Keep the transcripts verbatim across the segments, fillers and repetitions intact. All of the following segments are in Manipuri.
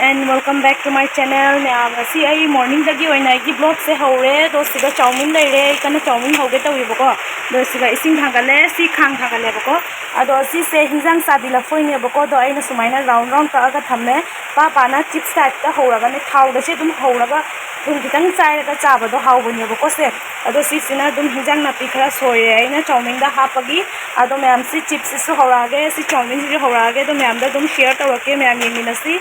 And welcome back to my channel. ꯃꯌꯥꯝ, ꯉꯁꯤ ꯑꯩ morningꯗꯒꯤ ꯑꯣꯏꯅ ꯑꯩꯒꯤ vlogꯁꯦ ꯍꯧꯔꯦ꯫ ꯑꯗꯣ ꯁꯤꯗ ꯆꯧꯃꯤꯟ ꯂꯩꯔꯦ, ꯑꯩ ꯀꯟꯅ ꯆꯧꯃꯤꯟ ꯍꯧꯒꯦ ꯇꯧꯔꯤꯕꯀꯣ꯫ ꯑꯗꯣ ꯁꯤꯗ ꯏꯁꯤꯡ ꯊꯥꯡꯒꯠꯂꯦ, ꯁꯤ ꯈꯥꯡ ꯊꯥꯡꯒꯠꯂꯦꯕꯀꯣ꯫ ꯑꯗꯣ ꯁꯤꯁꯦ ꯍꯤꯟꯖꯥꯡ ꯆꯥꯕꯤ ꯂꯐꯣꯏꯅꯦꯕꯀꯣ꯫ ꯑꯗꯣ ꯑꯩꯅ ꯁꯨꯃꯥꯏꯅ round round ꯀꯛꯑꯒ ꯊꯝꯃꯦ꯫ ꯄꯥ ꯄꯥꯅ chips typeꯇ ꯍꯧꯔꯒꯅꯦ, ꯊꯥꯎꯗꯁꯦ ꯑꯗꯨꯝ ꯍꯧꯔꯒ ꯊꯨꯝ ꯈꯤꯇꯪ ꯆꯥꯏꯔꯒ ꯆꯥꯕꯗꯣ ꯍꯥꯎꯕꯅꯦꯕꯀꯣ ꯁꯦ꯫ ꯑꯗꯣ ꯁꯤꯁꯤꯅ ꯑꯗꯨꯝ ꯍꯤꯟꯖꯥꯡ ꯅꯥꯄꯤ ꯈꯔ ꯁꯣꯏꯔꯦ ꯑꯩꯅ ꯆꯧꯃꯤꯟꯗ ꯍꯥꯞꯄꯒꯤ꯫ ꯑꯗꯣ ꯃꯌꯥꯝ, ꯁꯤ chipsꯁꯤꯁꯨ ꯍꯧꯔꯛꯑꯒꯦ, ꯁꯤ ꯆꯧꯃꯤꯟꯁꯤꯁꯨ ꯍꯧꯔꯛꯑꯒꯦ꯫ ꯑꯗꯣ ꯃꯌꯥꯝꯗ ꯑꯗꯨꯝ share ꯇꯧꯔꯛꯀꯦ, ꯃꯌꯥꯝ ꯌꯦꯡꯃꯤꯟꯅꯁꯤ꯫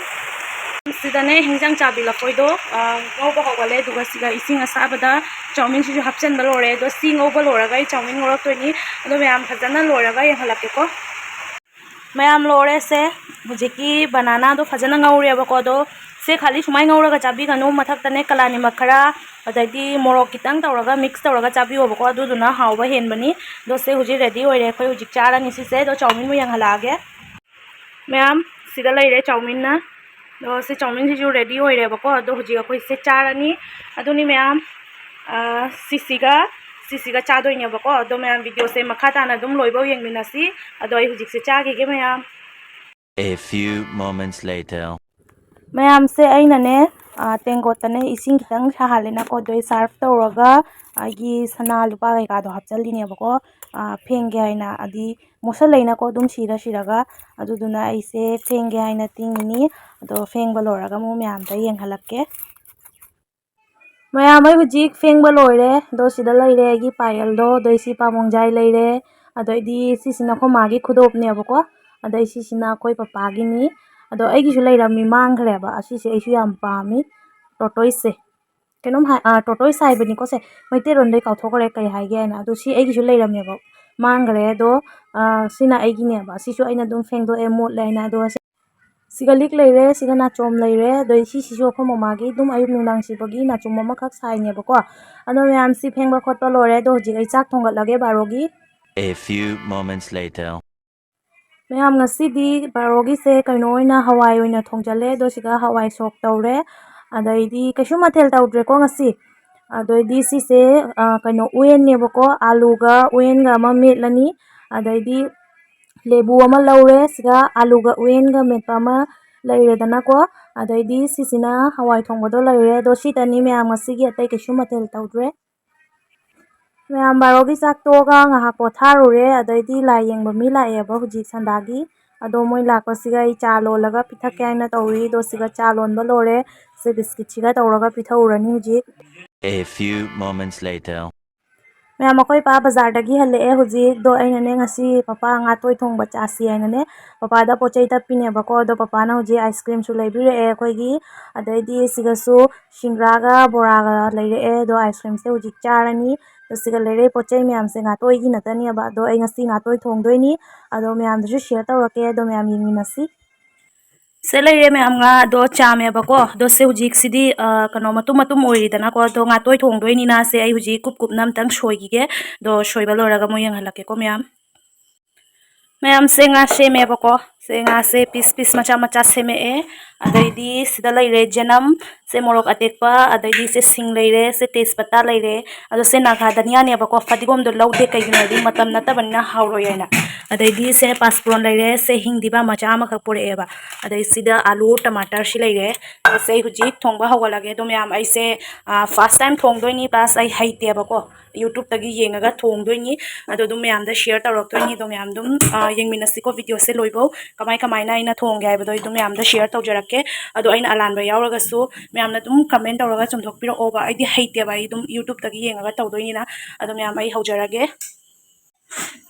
ꯁꯤꯗꯅꯦ ꯍꯤꯟꯖꯥꯡ ꯆꯥꯕꯤ ꯂꯐꯣꯏꯗꯣ, ꯑ, ꯉꯧꯕ ꯍꯧꯒꯠꯂꯦ꯫ ꯑꯗꯨꯒ ꯁꯤꯗ ꯏꯁꯤꯡ ꯑꯁꯥꯕꯗ ꯆꯧꯃꯤꯟꯁꯤꯁꯨ ꯍꯥꯞꯆꯤꯟꯕ ꯂꯣꯏꯔꯦ꯫ ꯑꯗꯣ ꯁꯤ ꯉꯧꯕ ꯂꯣꯏꯔꯒ ꯑꯩ ꯆꯧꯃꯤꯟ ꯉꯧꯔꯛꯇꯣꯏꯅꯤ꯫ ꯑꯗꯣ ꯃꯌꯥꯝ ꯐꯖꯅ ꯂꯣꯏꯔꯒ ꯌꯦꯡꯍꯜꯂꯛꯀꯦꯀꯣ꯫ ꯃꯌꯥꯝ ꯂꯣꯏꯔꯦ ꯁꯦ꯫ ꯍꯧꯖꯤꯛꯀꯤ bananaꯗꯣ ꯐꯖꯅ ꯉꯧꯔꯦꯕꯀꯣ꯫ ꯑꯗꯣ ꯁꯦ ꯈꯥꯂꯤ ꯁꯨꯃꯥꯏꯅ ꯉꯧꯔꯒ ꯆꯥꯕꯤꯒꯅꯨ꯫ ꯃꯊꯛꯇꯅꯦ ꯀꯂꯥꯅꯤꯃꯛ ꯈꯔ, ꯑꯗꯩꯗꯤ ꯃꯣꯔꯣꯛ ꯈꯤꯇꯪ ꯇꯧꯔꯒ mix ꯇꯧꯔꯒ ꯆꯥꯕꯤꯌꯣꯕꯀꯣ꯫ ꯑꯗꯨꯗꯨꯅ ꯍꯥꯎꯕ ꯍꯦꯟꯕꯅꯤ꯫ ꯑꯗꯣ ꯁꯦ ꯍꯧꯖꯤꯛ ready ꯑꯣꯏꯔꯦ꯫ ꯑꯩꯈꯣꯏ ꯍꯧꯖꯤꯛ ꯆꯥꯔꯅꯤ ꯁꯤꯁꯦ꯫ ꯑꯗꯣ ꯆꯧꯃꯤꯟꯕꯨ ꯌꯦꯡꯍꯜꯂꯛꯑꯒꯦ꯫ ꯃꯌꯥꯝ, ꯁꯤꯗ ꯂꯩꯔꯦ ꯆꯧꯃꯤꯟꯅ꯫ ꯑꯗꯣ ꯁꯤ ꯆꯧꯃꯤꯟꯁꯤꯁꯨ ready ꯑꯣꯏꯔꯦꯕꯀꯣ꯫ ꯑꯗꯣ ꯍꯧꯖꯤꯛ ꯑꯩꯈꯣꯏ ꯁꯤ ꯆꯥꯔꯅꯤ꯫ ꯑꯗꯨꯅꯤ ꯃꯌꯥꯝ, ꯑ, ꯁꯤꯁꯤꯒ, ꯁꯤꯁꯤꯒ ꯆꯥꯗꯣꯏꯅꯦꯕꯀꯣ꯫ ꯑꯗꯣ ꯃꯌꯥꯝ videoꯁꯦ ꯃꯈꯥ ꯇꯥꯅ ꯑꯗꯨꯝ ꯂꯣꯏꯐꯧ ꯌꯦꯡꯃꯤꯟꯅꯁꯤ꯫ ꯑꯗꯣ ꯑꯩ ꯍꯧꯖꯤꯛꯁꯦ ꯆꯥꯈꯤꯒꯦ ꯃꯌꯥꯝ꯫ A few moments later. ꯃꯌꯥꯝꯁꯦ ꯑꯩꯅꯅꯦ, ꯑ, ꯇꯦꯡꯀꯣꯠꯇꯅꯦ ꯏꯁꯤꯡ ꯈꯤꯇꯪ ꯁꯥꯍꯜꯂꯦꯅꯀꯣ꯫ ꯑꯗꯣ ꯑꯩ serve ꯇꯧꯔꯒ ꯑꯩꯒꯤ ꯁꯅꯥ ꯂꯨꯄꯥ ꯀꯩꯀꯥꯗꯣ ꯍꯥꯞꯆꯜꯂꯤꯅꯦꯕꯀꯣ꯫ ꯑ, ꯐꯦꯡꯒꯦ ꯍꯥꯏꯅ, ꯑꯗꯤ ꯃꯣꯠꯁꯜꯂꯛꯏꯅꯀꯣ ꯑꯗꯨꯝ ꯁꯤꯔ ꯁꯤꯔꯒ꯫ ꯑꯗꯨꯗꯨꯅ ꯑꯩꯁꯦ ꯐꯦꯡꯒꯦ ꯍꯥꯏꯅ ꯇꯤꯡꯉꯤꯅꯤ꯫ ꯑꯗꯣ ꯐꯦꯡꯕ ꯂꯣꯏꯔꯒ ꯑꯃꯨꯛ ꯃꯌꯥꯝꯗ ꯌꯦꯡꯍꯜꯂꯛꯀꯦ꯫ ꯃꯌꯥꯝ, ꯑꯩ ꯍꯧꯖꯤꯛ ꯐꯦꯡꯕ ꯂꯣꯏꯔꯦ꯫ ꯑꯗꯣ ꯁꯤꯗ ꯂꯩꯔꯦ ꯑꯩꯒꯤ ꯄꯥꯌꯦꯜꯗꯣ, ꯑꯗꯣ ꯁꯤ ꯄꯥꯃꯣꯡꯖꯥꯏ ꯂꯩꯔꯦ꯫ ꯑꯗꯩꯗꯤ ꯁꯤꯁꯤꯅ ꯑꯩꯈꯣꯏ ꯃꯥꯒꯤ ꯈꯨꯗꯣꯞꯅꯦꯕꯀꯣ꯫ ꯑꯗꯩ ꯁꯤꯁꯤꯅ ꯑꯩꯈꯣꯏ ꯄꯄꯥꯒꯤꯅꯤ꯫ ꯑꯗꯣ ꯑꯩꯒꯤꯁꯨ ꯂꯩꯔꯝꯃꯤ, ꯃꯥꯡꯈ꯭ꯔꯦꯕ꯫ ꯑꯁꯤꯁꯦ ꯑꯩꯁꯨ ꯌꯥꯝ ꯄꯥꯝꯃꯤ, tortoiseꯁꯦ꯫ ꯀꯩꯅꯣꯝ ꯍꯥꯏ, ꯑꯥ, tortoise ꯍꯥꯏꯕꯅꯤꯀꯣ ꯁꯦ꯫ ꯃꯩꯇꯩꯂꯣꯟꯗꯩ ꯀꯥꯎꯊꯣꯛꯈ꯭ꯔꯦ ꯀꯩ ꯍꯥꯏꯒꯦ ꯍꯥꯏꯅ꯫ ꯑꯗꯣ ꯁꯤ ꯑꯩꯒꯤꯁꯨ ꯂꯩꯔꯝꯃꯦꯕ, ꯃꯥꯡꯈ꯭ꯔꯦ꯫ ꯑꯗꯣ, ꯑꯥ, ꯁꯤꯅ ꯑꯩꯒꯤꯅꯦꯕ꯫ ꯁꯤꯁꯨ ꯑꯩꯅ ꯑꯗꯨꯝ ꯐꯦꯡꯗꯣꯛꯑꯦ, ꯃꯣꯠꯂꯦ ꯍꯥꯏꯅ꯫ ꯑꯗꯨꯒ ꯁꯤ-, ꯁꯤꯒ ꯂꯤꯛ ꯂꯩꯔꯦ, ꯁꯤꯒ ꯅꯥꯆꯣꯝ ꯂꯩꯔꯦ꯫ ꯑꯗꯣ ꯁꯤꯁꯤꯁꯨ ꯑꯩꯈꯣꯏ ꯃꯃꯥꯒꯤ ꯑꯗꯨꯝ ꯑꯌꯨꯛ ꯅꯨꯡꯗꯥꯡ ꯁꯤꯕꯒꯤ ꯅꯥꯆꯣꯝ ꯑꯃꯈꯛ ꯁꯥꯏꯅꯦꯕꯀꯣ꯫ ꯑꯗꯣ ꯃꯌꯥꯝ, ꯁꯤ ꯐꯦꯡꯕ ꯈꯣꯠꯄ ꯂꯣꯏꯔꯦ꯫ ꯑꯗꯣ ꯍꯧꯖꯤꯛ ꯑꯩ ꯆꯥꯛ ꯊꯣꯡꯒꯠꯂꯒꯦ ꯕꯥꯔꯣꯒꯤ꯫ A few moments later. ꯃꯌꯥꯝ, ꯉꯁꯤꯗꯤ ꯕꯥꯔꯣꯒꯤꯁꯦ ꯀꯩꯅꯣ ꯑꯣꯏꯅ, ꯍꯋꯥꯏ ꯑꯣꯏꯅ ꯊꯣꯡꯖꯜꯂꯦ꯫ ꯑꯗꯣ ꯁꯤꯒ ꯍꯋꯥꯏ ꯁꯣꯛ ꯇꯧꯔꯦ꯫ ꯑꯗꯩꯗꯤ ꯀꯩꯁꯨ ꯃꯊꯦꯜ ꯇꯧꯗ꯭ꯔꯦꯀꯣ ꯉꯁꯤ꯫ ꯑꯗꯩꯗꯤ ꯁꯤꯁꯦ, ꯑ, ꯀꯩꯅꯣ, ꯎꯌꯦꯟꯅꯦꯕꯀꯣ꯫ ꯑꯥꯂꯨꯒ ꯎꯌꯦꯟꯒ ꯑꯃ ꯃꯦꯠꯂꯅꯤ꯫ ꯑꯗꯩꯗꯤ ꯂꯦꯕꯨ ꯑꯃ ꯂꯧꯔꯦ꯫ ꯁꯤꯒ ꯑꯥꯂꯨꯒ ꯎꯌꯦꯟꯒ ꯃꯦꯠꯄ ꯑꯃ ꯂꯩꯔꯦꯗꯅꯀꯣ꯫ ꯑꯗꯩꯗꯤ ꯁꯤꯁꯤꯅ ꯍꯋꯥꯏ ꯊꯣꯡꯕꯗꯣ ꯂꯩꯔꯦ꯫ ꯑꯗꯣ ꯁꯤꯇꯅꯤ ꯃꯌꯥꯝ, ꯉꯁꯤꯒꯤ ꯑꯇꯩ ꯀꯩꯁꯨ ꯃꯊꯦꯜ ꯇꯧꯗ꯭ꯔꯦ꯫ ꯃꯌꯥꯝ ꯕꯥꯔꯣꯒꯤ ꯆꯥꯛ ꯇꯣꯛꯑꯒ ꯉꯥꯏꯍꯥꯛ ꯄꯣꯊꯥꯔꯨꯔꯦ꯫ ꯑꯗꯩꯗꯤ ꯂꯥꯏ ꯌꯦꯡꯕ ꯃꯤ ꯂꯥꯛꯑꯦꯕ ꯍꯧꯖꯤꯛ ꯁꯟꯗꯥꯒꯤ꯫ ꯑꯗꯣ ꯃꯣꯏ ꯂꯥꯛꯄꯁꯤꯒ ꯑꯩ ꯆꯥ ꯂꯣꯜꯂꯒ ꯄꯤꯊꯛꯀꯦ ꯍꯥꯏꯅ ꯇꯧꯔꯤ꯫ ꯑꯗꯣ ꯁꯤꯒ ꯆꯥ ꯂꯣꯟꯕ ꯂꯣꯏꯔꯦ꯫ ꯁꯤ ꯕꯤꯁꯀꯤꯠꯁꯤꯒ ꯇꯧꯔꯒ ꯄꯤꯊꯛꯎꯔꯅꯤ ꯍꯧꯖꯤꯛ꯫ A few moments later. ꯃꯌꯥꯝ, ꯑꯩꯈꯣꯏ ꯄꯥ ꯕꯖꯥꯔꯗꯒꯤ ꯍꯜꯂꯛꯑꯦ ꯍꯧꯖꯤꯛ꯫ ꯑꯗꯣ ꯑꯩꯅꯅꯦ ꯉꯁꯤ ꯄꯄꯥ ꯉꯥꯇꯣꯏ ꯊꯣꯡꯕ ꯆꯥꯁꯤ ꯍꯥꯏꯅꯅꯦ ꯄꯄꯥꯗ ꯄꯣꯠ ꯆꯩ ꯇꯞꯄꯤꯅꯦꯕꯀꯣ꯫ ꯑꯗꯣ ꯄꯄꯥꯅ ꯍꯧꯖꯤꯛ ꯑꯥꯏꯁ ꯀ꯭ꯔꯤꯝꯁꯨ ꯂꯩꯕꯤꯔꯛꯑꯦ ꯑꯩꯈꯣꯏꯒꯤ꯫ ꯑꯗꯩꯗꯤ ꯁꯤꯒꯁꯨ ꯁꯤꯡꯒ꯭ꯔꯥꯒ ꯕꯣꯔꯥꯒ ꯂꯩꯔꯛꯑꯦ꯫ ꯑꯗꯣ ꯑꯥꯏꯁ ꯀ꯭ꯔꯤꯝꯁꯦ ꯍꯧꯖꯤꯛ ꯆꯥꯔꯅꯤ꯫ ꯑꯗꯣ ꯁꯤꯒ ꯂꯩꯔꯛꯏ ꯄꯣꯠ ꯆꯩ ꯃꯌꯥꯝꯁꯦ ꯉꯥꯇꯣꯏꯒꯤ ꯅꯠꯇꯅꯦꯕ꯫ ꯑꯗꯣ ꯑꯩ ꯉꯁꯤ ꯉꯥꯇꯣꯏ ꯊꯣꯡꯗꯣꯏꯅꯤ꯫ ꯑꯗꯣ ꯃꯌꯥꯝꯗꯁꯨ ꯁꯤꯌꯔ ꯇꯧꯔꯛꯀꯦ꯫ ꯑꯗꯣ ꯃꯌꯥꯝ ꯌꯦꯡꯃꯤꯟꯅꯁꯤ꯫ ꯁꯦ ꯂꯩꯔꯦ ꯃꯌꯥꯝ, ꯉꯥ ꯑꯗꯣ ꯆꯥꯝꯃꯦꯕꯀꯣ꯫ ꯑꯗꯣ ꯁꯦ ꯍꯧꯖꯤꯛꯁꯤꯗꯤ, ꯑ, ꯀꯩꯅꯣ, ꯃꯇꯨꯝ ꯃꯇꯨꯝ ꯑꯣꯏꯔꯤꯗꯅꯀꯣ꯫ ꯑꯗꯣ ꯉꯥꯇꯣꯏ ꯊꯣꯡꯗꯣꯏꯅꯤꯅ ꯁꯦ ꯑꯩ ꯍꯧꯖꯤꯛ ꯀꯨꯞ ꯀꯨꯞꯅ ꯑꯝꯇꯪ ꯁꯣꯏꯈꯤꯒꯦ꯫ ꯑꯗꯣ ꯁꯣꯏꯕ ꯂꯣꯏꯔꯒ ꯑꯃꯨꯛ ꯌꯦꯡꯍꯜꯂꯛꯀꯦꯀꯣ ꯃꯌꯥꯝ꯫ ꯃꯌꯥꯝꯁꯦ ꯉꯥ ꯁꯦꯝꯃꯦꯕꯀꯣ꯫ ꯁꯦ ꯉꯥꯁꯦ ꯄꯤꯁ ꯄꯤꯁ ꯃꯆꯥ ꯃꯆꯥ ꯁꯦꯝꯃꯛꯑꯦ꯫ ꯑꯗꯩꯗꯤ ꯁꯤꯗ ꯂꯩꯔꯦ ꯆꯅꯝ, ꯁꯦ ꯃꯣꯔꯣꯛ ꯑꯇꯦꯛꯄ, ꯑꯗꯩꯗꯤ ꯁꯦ ꯁꯤꯡ ꯂꯩꯔꯦ, ꯁꯦ ꯇꯦꯖꯄꯇꯥ ꯂꯩꯔꯦ꯫ ꯑꯗꯣ ꯁꯦ ꯅꯥꯒꯥ ꯙꯅꯤꯌꯥꯅꯦꯕꯀꯣ꯫ ꯐꯗꯤꯒꯣꯝꯗꯣ ꯂꯧꯗꯦ, ꯀꯩꯒꯤꯅꯣ ꯍꯥꯏꯗꯤ ꯃꯇꯝ ꯅꯠꯇꯕꯅꯤꯅ ꯍꯥꯎꯔꯣꯏ ꯍꯥꯏꯅ꯫ ꯑꯗꯩꯗꯤ ꯁꯦ ꯄꯥꯁꯄꯣꯔꯟ ꯂꯩꯔꯦ, ꯁꯦ ꯍꯤꯡ ꯗꯤꯕꯥ ꯃꯆꯥ ꯑꯃꯈꯛ ꯄꯨꯔꯛꯑꯦꯕ꯫ ꯑꯗꯩ ꯁꯤꯗ ꯑꯥꯂꯨ ꯇꯃꯥꯇꯔꯁꯤ ꯂꯩꯔꯦ꯫ ꯑꯗꯣ ꯁꯦ ꯑꯩ ꯍꯧꯖꯤꯛ ꯊꯣꯡꯕ ꯍꯧꯒꯠꯂꯒꯦ꯫ ꯑꯗꯣ ꯃꯌꯥꯝ, ꯑꯩꯁꯦ, ꯑ, first time ꯊꯣꯡꯗꯣꯏꯅꯤ, plus ꯑꯩ ꯍꯩꯇꯦꯕꯀꯣ꯫ YouTube-ꯇꯒꯤ ꯌꯦꯡꯉꯒ ꯊꯣꯡꯗꯣꯏꯅꯤ꯫ ꯑꯗꯣ ꯑꯗꯨꯝ ꯃꯌꯥꯝꯗ ꯁꯤꯌꯔ ꯇꯧꯔꯛꯇꯣꯏꯅꯤ꯫ ꯑꯗꯣ ꯃꯌꯥꯝ ꯑꯗꯨꯝ, ꯑ, ꯌꯦꯡꯃꯤꯟꯅꯁꯤꯀꯣ ꯚꯤꯗꯤꯑꯣꯁꯦ ꯂꯣꯏꯐꯧ꯫ ꯀꯃꯥꯏ ꯀꯃꯥꯏꯅ ꯑꯩꯅ ꯊꯣꯡꯒꯦ ꯍꯥꯏꯕꯗꯣ ꯑꯩ ꯑꯗꯨꯝ ꯃꯌꯥꯝꯗ ꯁꯤꯌꯔ ꯇꯧꯖꯔꯛꯀꯦ꯫ ꯑꯗꯣ ꯑꯩꯅ ꯑꯂꯥꯟꯕ ꯌꯥꯎꯔꯒꯁꯨ ꯃꯌꯥꯝꯅ ꯑꯗꯨꯝ ꯀꯃꯦꯟ ꯇꯧꯔꯒ ꯆꯨꯝꯊꯣꯛꯄꯤꯔꯛꯑꯣꯕ꯫ ꯑꯩꯗꯤ ꯍꯩꯇꯦꯕ, ꯑꯩ ꯑꯗꯨꯝ YouTube-ꯇꯒꯤ ꯌꯦꯡꯉꯒ ꯇꯧꯗꯣꯏꯅꯤꯅ꯫ ꯑꯗꯣ ꯃꯌꯥꯝ, ꯑꯩ ꯍꯧꯖꯔꯒꯦ꯫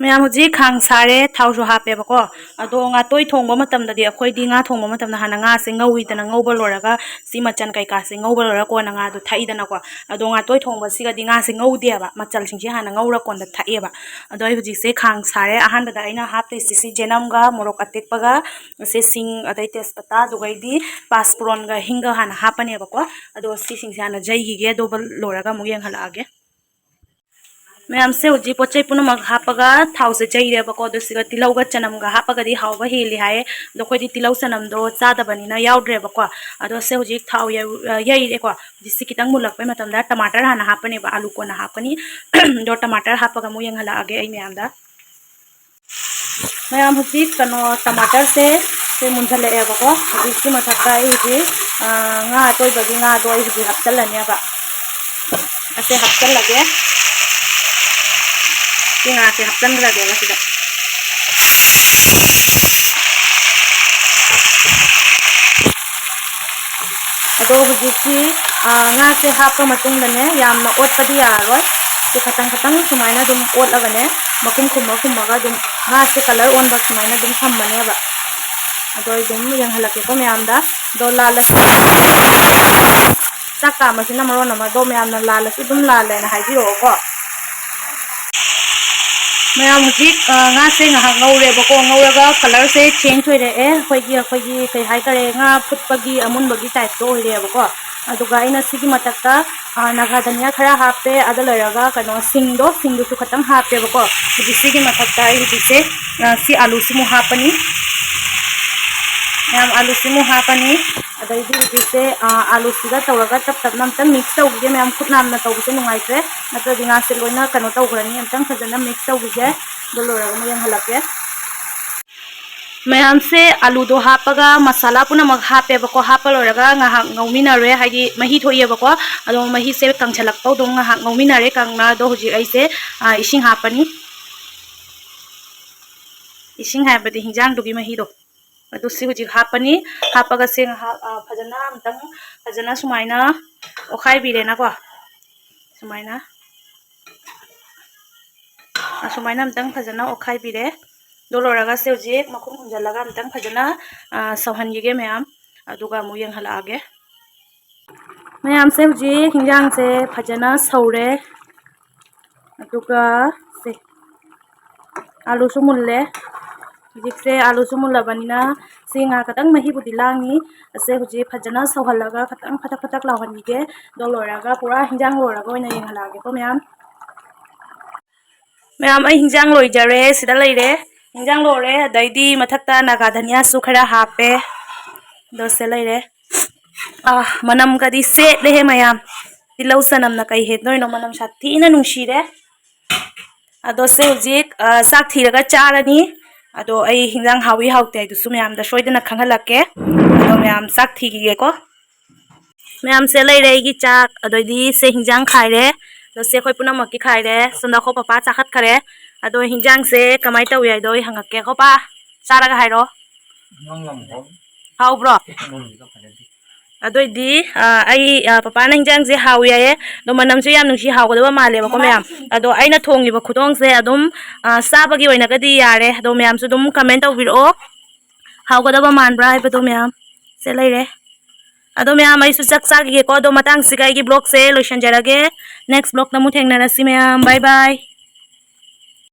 ꯃꯌꯥꯝ, ꯍꯧꯖꯤꯛ ꯈꯥꯡ ꯁꯥꯔꯦ, ꯊꯥꯎꯁꯨ ꯍꯥꯞꯄꯦꯕꯀꯣ꯫ ꯑꯗꯣ ꯉꯥꯇꯣꯏ ꯊꯣꯡꯕ ꯃꯇꯝꯗꯗꯤ ꯑꯩꯈꯣꯏꯗꯤ ꯉꯥ ꯊꯣꯡꯕ ꯃꯇꯝꯗ ꯍꯥꯟꯅ ꯉꯥꯁꯦ ꯉꯧꯋꯤꯗꯅ, ꯉꯧꯕ ꯂꯣꯏꯔꯒ ꯁꯤ ꯃꯆꯟ ꯀꯩꯀꯥꯁꯦ ꯉꯧꯕ ꯂꯣꯏꯔꯒ ꯀꯣꯟꯅ ꯉꯥꯗꯣ ꯊꯥꯛꯏꯗꯅꯀꯣ꯫ ꯑꯗꯣ ꯉꯥꯇꯣꯏ ꯊꯣꯡꯕꯁꯤꯒꯗꯤ ꯉꯥꯁꯦ ꯉꯧꯗꯦꯕ, ꯃꯆꯜꯁꯤꯡꯁꯦ ꯍꯥꯟꯅ ꯉꯧꯔ ꯀꯣꯟꯗ ꯊꯥꯛꯑꯦꯕ꯫ ꯑꯗꯣ ꯑꯩ ꯍꯧꯖꯤꯛꯁꯦ ꯈꯥꯡ ꯁꯥꯔꯦ꯫ ꯑꯍꯥꯟꯕꯗ ꯑꯩꯅ ꯍꯥꯞꯇꯣꯏꯁꯤ ꯁꯤ ꯆꯅꯝꯒ ꯃꯣꯔꯣꯛ ꯑꯇꯦꯛꯄꯒ, ꯁꯦ ꯁꯤꯡ, ꯑꯗꯩ ꯇꯦꯖꯄꯇꯥ, ꯑꯗꯨꯒꯩꯗꯤ ꯄꯥꯁꯄꯣꯔꯟꯒ ꯍꯤꯡꯒ ꯍꯥꯟꯅ ꯍꯥꯞꯄꯅꯦꯕꯀꯣ꯫ ꯑꯗꯣ ꯁꯤꯁꯤꯡꯁꯦ ꯍꯥꯟꯅ ꯌꯩꯈꯤꯒꯦ, ꯑꯗꯨꯒ ꯂꯣꯏꯔꯒ ꯑꯃꯨꯛ ꯌꯦꯡꯍꯜꯂꯛꯑꯒꯦ꯫ ꯃꯌꯥꯝꯁꯦ ꯍꯧꯖꯤꯛ ꯄꯣꯠ ꯆꯩ ꯄꯨꯝꯅꯃꯛ ꯍꯥꯞꯄꯒ ꯊꯥꯎꯁꯦ ꯌꯩꯔꯦꯕꯀꯣ꯫ ꯑꯗꯣ ꯁꯤꯒ ꯇꯤꯜꯍꯧꯒ ꯆꯅꯝꯒ ꯍꯥꯞꯄꯒꯗꯤ ꯍꯥꯎꯕ ꯍꯦꯜꯂꯤ ꯍꯥꯏꯌꯦ꯫ ꯑꯗꯣ ꯑꯩꯈꯣꯏꯗꯤ ꯇꯤꯜꯍꯧ ꯆꯅꯝꯗꯣ ꯆꯥꯗꯕꯅꯤꯅ ꯌꯥꯎꯗ꯭ꯔꯦꯕꯀꯣ꯫ ꯑꯗꯣ ꯁꯦ ꯍꯧꯖꯤꯛ ꯊꯥꯎ ꯌꯩ-, ꯑ, ꯌꯩꯔꯦꯀꯣ꯫ ꯍꯧꯖꯤꯛ ꯁꯤ ꯈꯤꯇꯪ ꯃꯨꯜꯂꯛꯄꯩ ꯃꯇꯝꯗ ꯇꯃꯥꯇꯔ ꯍꯥꯟꯅ ꯍꯥꯞꯄꯅꯦꯕ, ꯑꯂꯨ ꯀꯣꯟꯅ ꯍꯥꯞꯀꯅꯤ꯫ ꯑꯗꯣ ꯇꯃꯥꯇꯔ ꯍꯥꯞꯄꯒ ꯑꯃꯨꯛ ꯌꯦꯡꯍꯜꯂꯛꯑꯒꯦ ꯑꯩ ꯃꯌꯥꯝꯗ꯫ ꯃꯌꯥꯝ ꯍꯧꯖꯤꯛ ꯀꯩꯅꯣ ꯇꯃꯥꯇꯔꯁꯦ ꯁꯦ ꯃꯨꯟꯊꯠꯂꯛꯑꯦꯕꯀꯣ꯫ ꯍꯧꯖꯤꯛꯀꯤ ꯃꯊꯛꯇ ꯑꯩ ꯍꯧꯖꯤꯛ, ꯑ, ꯉꯥ ꯑꯇꯣꯏꯕꯒꯤ ꯉꯥꯗꯣ ꯑꯩ ꯍꯧꯖꯤꯛ ꯍꯥꯞꯆꯜꯂꯅꯦꯕ꯫ ꯑꯁꯦ ꯍꯥꯞꯆꯜꯂꯒꯦ꯫ ꯁꯤ ꯉꯥꯁꯦ ꯍꯥꯞꯆꯟꯈ꯭ꯔꯒꯦꯕ ꯁꯤꯗ꯫ ꯑꯗꯣ ꯍꯧꯖꯤꯛꯀꯤ, ꯑ, ꯉꯥꯁꯦ ꯍꯥꯞꯄ ꯃꯇꯨꯡꯗꯅꯦ, ꯌꯥꯝꯅ ꯑꯣꯠꯄꯗꯤ ꯌꯥꯔꯔꯣꯏ꯫ ꯁꯤ ꯈꯇꯪ ꯈꯇꯪ ꯁꯨꯃꯥꯏꯅ ꯑꯗꯨꯝ ꯑꯣꯠꯂꯒꯅꯦ, ꯃꯈꯨꯝ ꯈꯨꯝꯃ ꯈꯨꯝꯃꯒ ꯑꯗꯨꯝ ꯉꯥꯁꯦ colour ꯑꯣꯟꯕ ꯁꯨꯃꯥꯏꯅ ꯑꯗꯨꯝ ꯊꯝꯃꯅꯦꯕ꯫ ꯑꯗꯣ ꯑꯩ ꯑꯗꯨꯝ ꯌꯦꯡꯍꯜꯂꯛꯀꯦꯀꯣ ꯃꯌꯥꯝꯗ꯫ ꯑꯗꯣ ꯂꯥꯜꯂꯁꯨ, ꯆꯥꯛ ꯀꯥꯝꯕꯁꯤꯅ ꯃꯔꯣꯟ ꯑꯃ, ꯑꯗꯣ ꯃꯌꯥꯝꯅ ꯂꯥꯜꯂꯁꯨ ꯑꯗꯨꯝ ꯂꯥꯜꯂꯦꯅ ꯍꯥꯏꯕꯤꯔꯛꯑꯣꯀꯣ꯫ ꯃꯌꯥꯝ ꯍꯧꯖꯤꯛ, ꯑ, ꯉꯥꯁꯦ ꯉꯥꯏꯍꯥꯛ ꯉꯧꯔꯦꯕꯀꯣ꯫ ꯉꯧꯔꯒ colourꯁꯦ change ꯑꯣꯏꯔꯛꯑꯦ꯫ ꯑꯩꯈꯣꯏꯒꯤ, ꯑꯩꯈꯣꯏꯒꯤ ꯀꯩ ꯍꯥꯏꯇꯥꯔꯦ, ꯉꯥ ꯐꯨꯠꯄꯒꯤ ꯑꯃꯨꯟꯕꯒꯤ typeꯇꯣ ꯑꯣꯏꯔꯦꯕꯀꯣ꯫ ꯑꯗꯨꯒ ꯑꯩꯅ ꯁꯤꯒꯤ ꯃꯊꯛꯇ, ꯑ, ꯅꯥꯒꯥ ꯙꯅꯤꯌꯥ ꯈꯔ ꯍꯥꯞꯄꯦ꯫ ꯑꯗꯨ ꯂꯣꯏꯔꯒ ꯀꯩꯅꯣ, ꯁꯤꯡꯗꯣ, ꯁꯤꯡꯗꯨꯁꯨ ꯈꯇꯪ ꯍꯥꯞꯄꯦꯕꯀꯣ꯫ ꯍꯧꯖꯤꯛ ꯁꯤꯒꯤ ꯃꯊꯛꯇ ꯑꯩ ꯍꯧꯖꯤꯛꯁꯦ, ꯑ, ꯁꯤ ꯑꯂꯨꯁꯤꯃꯨꯛ ꯍꯥꯞꯄꯅꯤ꯫ ꯃꯌꯥꯝ, ꯑꯂꯨꯁꯤꯃꯨꯛ ꯍꯥꯞꯄꯅꯤ꯫ ꯑꯗꯩꯗꯤ ꯍꯧꯖꯤꯛꯁꯦ, ꯑ, ꯑꯂꯨꯁꯤꯒ ꯇꯧꯔꯒ ꯇꯞ ꯇꯞꯅ ꯑꯝꯇꯪ mix ꯇꯧꯈꯤꯒꯦ꯫ ꯃꯌꯥꯝ ꯈꯨꯠ ꯅꯥꯝꯅ ꯇꯧꯕꯁꯦ ꯅꯨꯡꯉꯥꯏꯇ꯭ꯔꯦ, ꯅꯠꯇ꯭ꯔꯗꯤ ꯉꯥꯁꯦ ꯂꯣꯏꯅ ꯀꯩꯅꯣ ꯇꯧꯈ꯭ꯔꯅꯤ꯫ ꯑꯝꯇꯪ ꯐꯖꯅ mix ꯇꯧꯈꯤꯒꯦ, ꯑꯗꯨ ꯂꯣꯏꯔꯒ ꯑꯃꯨꯛ ꯌꯦꯡꯍꯜꯂꯛꯀꯦ꯫ ꯃꯌꯥꯝꯁꯦ ꯑꯂꯨꯗꯣ ꯍꯥꯞꯄꯒ ꯃꯁꯥꯂꯥ ꯄꯨꯝꯅꯃꯛ ꯍꯥꯞꯄꯦꯕꯀꯣ꯫ ꯍꯥꯞꯄ ꯂꯣꯏꯔꯒ ꯉꯥꯏꯍꯥꯛ ꯉꯧꯃꯤꯟꯅꯔꯦ, ꯍꯥꯏꯗꯤ ꯃꯍꯤ ꯊꯣꯛꯑꯦꯕꯀꯣ꯫ ꯑꯗꯣ ꯃꯍꯤꯁꯦ ꯀꯪꯁꯜꯂꯛꯄ ꯐꯥꯎ ꯑꯗꯨꯝ ꯉꯥꯏꯍꯥꯛ ꯉꯧꯃꯤꯟꯅꯔꯦ ꯀꯪꯅ꯫ ꯑꯗꯣ ꯍꯧꯖꯤꯛ ꯑꯩꯁꯦ, ꯑ, ꯏꯁꯤꯡ ꯍꯥꯞꯄꯅꯤ꯫ ꯏꯁꯤꯡ ꯍꯥꯏꯕꯗꯤ ꯍꯤꯟꯖꯥꯡꯗꯨꯒꯤ ꯃꯍꯤꯗꯣ꯫ ꯑꯗꯨ ꯁꯤ ꯍꯧꯖꯤꯛ ꯍꯥꯞꯄꯅꯤ꯫ ꯍꯥꯞꯄꯒ ꯁꯦ ꯉꯥꯏꯍꯥꯛ, ꯑ, ꯐꯖꯅ ꯑꯝꯇꯪ, ꯐꯖꯅ ꯁꯨꯃꯥꯏꯅ ꯑꯣꯠꯈꯥꯏꯕꯤꯔꯦꯅꯀꯣ꯫ ꯁꯨꯃꯥꯏꯅ꯫ ꯑꯁꯨꯃꯥꯏꯅ ꯑꯝꯇꯪ ꯐꯖꯅ ꯑꯣꯠꯈꯥꯏꯕꯤꯔꯦ꯫ ꯑꯗꯨ ꯂꯣꯏꯔꯒ ꯁꯦ ꯍꯧꯖꯤꯛ ꯃꯈꯨꯝ ꯈꯨꯝꯖꯤꯜꯂꯒ ꯑꯝꯇꯪ ꯐꯖꯅ, ꯑ, ꯁꯧꯍꯟꯈꯤꯒꯦ ꯃꯌꯥꯝ꯫ ꯑꯗꯨꯒ ꯑꯃꯨꯛ ꯌꯦꯡꯍꯜꯂꯛꯑꯒꯦ꯫ ꯃꯌꯥꯝꯁꯦ ꯍꯧꯖꯤꯛ ꯍꯤꯟꯖꯥꯡꯁꯦ ꯐꯖꯅ ꯁꯧꯔꯦ꯫ ꯑꯗꯨꯒ ꯁꯦ, ꯑꯥꯂꯨꯁꯨ ꯃꯨꯜꯂꯦ꯫ ꯍꯧꯖꯤꯛꯁꯦ ꯑꯥꯂꯨꯁꯨ ꯃꯨꯜꯂꯕꯅꯤꯅ ꯁꯤ ꯉꯥ ꯈꯇꯪ ꯃꯍꯤꯕꯨꯗꯤ ꯂꯥꯡꯉꯤ꯫ ꯑꯁꯦ ꯍꯧꯖꯤꯛ ꯐꯖꯅ ꯁꯧꯍꯜꯂꯒ ꯈꯇꯪ ꯐꯇꯛ ꯐꯇꯛ ꯂꯥꯎꯍꯟꯈꯤꯒꯦ꯫ ꯑꯗꯣ ꯂꯣꯏꯔꯒ ꯄꯨꯔꯥ ꯍꯤꯟꯖꯥꯡ ꯂꯣꯏꯔꯒ ꯑꯣꯏꯅ ꯌꯦꯡꯍꯜꯂꯛꯑꯒꯦꯀꯣ ꯃꯌꯥꯝ꯫ ꯃꯌꯥꯝ, ꯑꯩ ꯍꯤꯟꯖꯥꯡ ꯂꯣꯏꯖꯔꯦ꯫ ꯁꯤꯗ ꯂꯩꯔꯦ꯫ ꯍꯤꯟꯖꯥꯡ ꯂꯣꯏꯔꯦ꯫ ꯑꯗꯩꯗꯤ ꯃꯊꯛꯇ ꯅꯥꯒꯥ ꯙꯅꯤꯌꯥꯁꯨ ꯈꯔ ꯍꯥꯞꯄꯦ꯫ ꯑꯗꯣ ꯁꯤꯗ ꯂꯩꯔꯦ꯫ ꯑꯥ, ꯃꯅꯝꯒꯗꯤ ꯁꯦꯠꯂꯦꯍꯦ ꯃꯌꯥꯝ꯫ ꯇꯤꯜꯍꯧ ꯆꯅꯝꯅ ꯀꯩ ꯍꯦꯟꯗꯣꯏꯅꯣ? ꯃꯅꯝ ꯁꯥꯊꯤꯅ ꯅꯨꯡꯁꯤꯔꯦ꯫ ꯑꯗꯣ ꯁꯦ ꯍꯧꯖꯤꯛ, ꯑ, ꯆꯥꯛ ꯊꯤꯔꯒ ꯆꯥꯔꯅꯤ꯫ ꯑꯗꯣ ꯑꯩ ꯍꯤꯟꯖꯥꯡ ꯍꯥꯎꯏ ꯍꯥꯎꯇꯦ ꯍꯥꯏꯗꯨꯁꯨ ꯃꯌꯥꯝꯗ ꯁꯣꯏꯗꯅ ꯈꯪꯍꯜꯂꯛꯀꯦ꯫ ꯑꯗꯣ ꯃꯌꯥꯝ ꯆꯥꯛ ꯊꯤꯈꯤꯒꯦꯀꯣ꯫ ꯃꯌꯥꯝꯁꯦ ꯂꯩꯔꯦ ꯑꯩꯒꯤ ꯆꯥꯛ, ꯑꯗꯩꯗꯤ ꯁꯦ ꯍꯤꯟꯖꯥꯡ ꯈꯥꯏꯔꯦ꯫ ꯑꯗꯣ ꯁꯦ ꯑꯩꯈꯣꯏ ꯄꯨꯝꯅꯃꯛꯀꯤ ꯈꯥꯏꯔꯦ꯫ ꯁꯣꯝꯗ ꯑꯩꯈꯣꯏ ꯄꯄꯥ ꯆꯥꯈꯠꯈ꯭ꯔꯦ꯫ ꯑꯗꯣ ꯍꯤꯟꯖꯥꯡꯁꯦ ꯀꯃꯥꯏꯅ ꯇꯧꯏ ꯍꯥꯏꯗꯣ ꯑꯩ ꯍꯪꯉꯛꯀꯦꯀꯣ ꯄꯥ꯫ ꯆꯥꯔꯒ ꯍꯥꯏꯔꯣ꯫ ꯍꯥꯎꯕ꯭ꯔꯣ? ꯑꯗꯨꯏꯗꯤ ꯑ, ꯑꯩ ꯑ, ꯄꯄꯥꯅ ꯍꯤꯟꯖꯥꯡꯁꯦ ꯍꯥꯎꯏ ꯍꯥꯏꯌꯦ꯫ ꯑꯗꯣ ꯃꯅꯝꯁꯨ ꯌꯥꯝ ꯅꯨꯡꯁꯤ, ꯍꯥꯎꯒꯗꯕ ꯃꯥꯜꯂꯦꯕꯀꯣ ꯃꯌꯥꯝ꯫ ꯑꯗꯣ ꯑꯩꯅ ꯊꯣꯡꯉꯤꯕ ꯈꯨꯊꯣꯡꯁꯦ ꯑꯗꯨꯝ ꯑ, ꯆꯥꯕꯒꯤ ꯑꯣꯏꯅꯒꯗꯤ ꯌꯥꯔꯦ꯫ ꯑꯗꯣ ꯃꯌꯥꯝꯁꯨ ꯑꯗꯨꯝ ꯀꯃꯦꯟ ꯇꯧꯕꯤꯔꯛꯑꯣ, ꯍꯥꯎꯒꯗꯕ ꯃꯥꯟꯕ꯭ꯔꯥ ꯍꯥꯏꯕꯗꯣ ꯃꯌꯥꯝ꯫ ꯁꯦ ꯂꯩꯔꯦ꯫ ꯑꯗꯣ ꯃꯌꯥꯝ ꯑꯩꯁꯨ ꯆꯥꯛ ꯆꯥꯈꯤꯒꯦꯀꯣ꯫ ꯑꯗꯣ ꯃꯇꯥꯡꯁꯤꯒ ꯑꯩꯒꯤ ꯕ꯭ꯂꯣꯛꯁꯦ ꯂꯣꯏꯁꯤꯟꯖꯔꯒꯦ꯫ ꯅꯦꯛꯁ ꯕ꯭ꯂꯣꯛꯇ ꯑꯃꯨꯛ ꯊꯦꯡꯅꯔꯁꯤ ꯃꯌꯥꯝ꯫ ꯕꯥꯏ ꯕꯥꯏ꯫